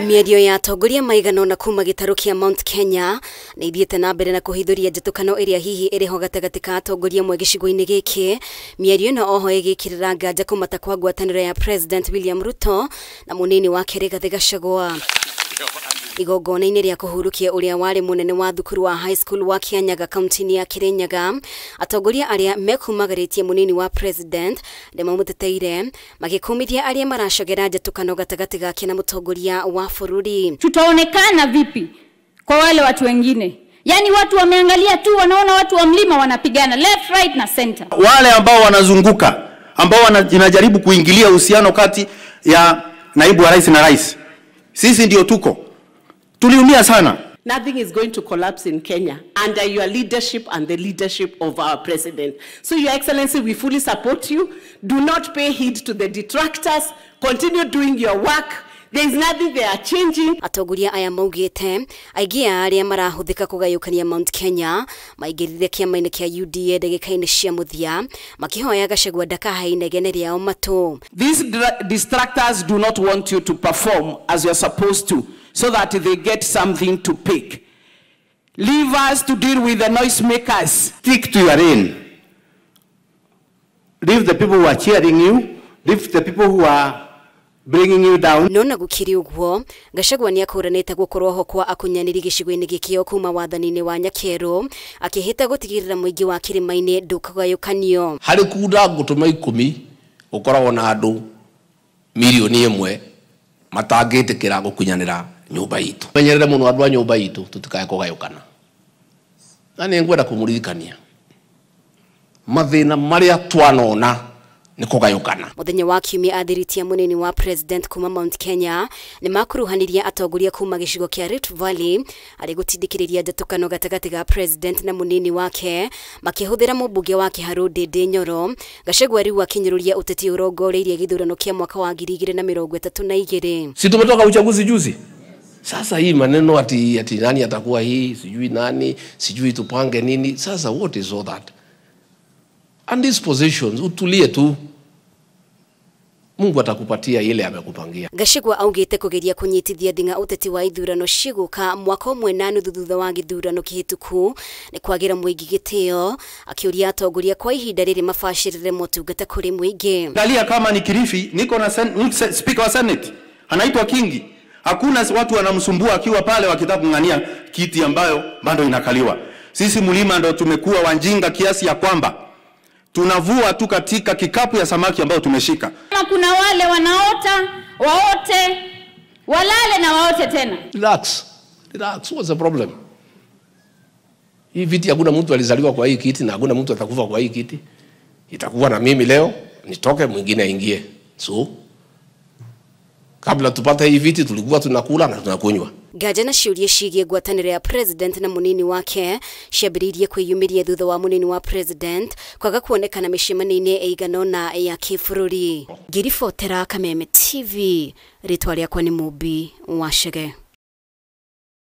Mĩario ya atongoria maigana ũna kuma gĩtarũ kĩa Mount Kenya nĩ ithiĩte na mbere na kũhithũria njatũkano ĩrĩa hihi ĩrĩho gatagatĩ ka atongoria amwe gĩcigo-inĩ gĩkĩ. Mĩario ĩno oho ĩgĩkĩrĩra nganja kũmata kwa ngwatanĩro ya President William Ruto na mũnini wake Rigathĩ Gachagua. Igongona-inĩ rĩa kũhurukia ũrĩa warĩ mũnene wa thukuru wa high school wa Kianyaga kaunti-inĩ ya Kirinyaga, atongoria arĩa mekumagarĩtie mũnini wa president nĩmamũteteire magĩkũmithia arĩa maracogera njatũkano gatagatĩ gake na mũtongoria wa bũrũri. Tutaonekana vipi kwa wale watu wengine? Yani watu wameangalia tu, wanaona watu wa mlima wanapigana left, right na center. Wale ambao wanazunguka, ambao wanajaribu kuingilia uhusiano kati ya naibu wa rais na rais, sisi ndio tuko tuliumia sana. Nothing is going to collapse in Kenya under your leadership and the leadership of our president. So, Your Excellency, we fully support you. Do not pay heed to the detractors. Continue doing your work. There is nothing they are changing. Atongoria aya maugĩte aingĩ a arĩa marahũthĩka kũgayũkania Mount Kenya maingĩrire kĩama-inĩ kĩa UDA ndagĩka-inĩ cia mũthia makĩhoya Gachagua ndakahe inegene rĩao matũ. These distractors do not want you to perform as you are supposed to, so that they get something to pick. Leave us to deal with the noisemakers. Stick to your lane. Leave the people who are cheering you. Leave the people who are bringing you down. No na gukiri uguo, Gachagua ni akũranĩte gũkorwo ho kwa akunyanĩri gĩcigo-inĩ gĩkĩ o kuma wathani-inĩ wa Nyakerũ, akĩhĩta gũtigĩrĩra mũingĩ wa kĩrĩma-inĩ ndũkũgayũkanio. Harĩ kunda ngũtũma 10 gũkoragwo na andũ milioni 1 matangĩtĩkĩra gũkunyanĩra nyũmba itũ. Menyerere mũno andũ a nyũmba itũ tũtikae kũgayũkana. Na nĩ ngwenda kũmũririkania mathĩna marĩa twanona nĩ kũgayũkana. Mũthenya wa kiumia athiritia mũnini wa president kuma Mount Kenya nĩ makuruhanirie atongoria kuma gĩcigo kĩa Rift Valley arĩ gũtindĩkĩrĩria njatũkano gatagatĩ ga president na mũnini wake makĩhũthĩra mũmbunge wa Kĩharũ Ndĩndĩ Nyoro. Gachagua rĩu akinyũrũria ũteti ũrongoreirie gĩthurano kĩa mwaka wa 2032. Si tumetoka uchaguzi juzi? Sasa hii maneno ati nani atakuwa hii, sijui nani, sijui tupange nini. Sasa what is all that? And these positions, utulie tu. Mungu atakupatia ile amekupangia. Gachagua augite kugeria kunyitithia thing'a uteti wa ithurano cigũka mwaka ũmwe na nuthu thutha wa gĩthurano kĩhĩtũku nĩ kwagĩra mũingĩ gĩtĩo, akĩũria atongoria kwa ihinda rĩrĩ mabacĩrĩre motungata kũrĩ mũingĩ. Angalia kama ni Kilifi, niko na speaker wa Senate anaitwa Kingi. Hakuna watu wanamsumbua akiwa pale wakitaka kung'ania kiti ambayo bado inakaliwa. Sisi mlima ndo tumekuwa wanjinga kiasi ya kwamba tunavua tu katika kikapu ya samaki ambayo tumeshika. Kuna wale wanaota, waote, walale na waote tena. Relax. Relax. What's the problem? Hii viti hakuna mtu alizaliwa kwa hii kiti na hakuna mtu atakufa kwa hii kiti. Itakuwa na mimi leo, nitoke mwingine aingie. So, kabla tupate hii viti tulikuwa tunakula na tunakunywa. Nganja na ciũria ciĩgiĩ ngwatanĩro ya president na mũnini wake ciambĩrĩirie kwĩyumĩria thutha wa mũnini wa president kwaga kuonekana mĩcemanio-inĩ ĩigana ũna ya kĩbũrũri. Ngĩribotera Kameme TV, rĩtwa rĩakwa nĩ Mũmbi wa Chege.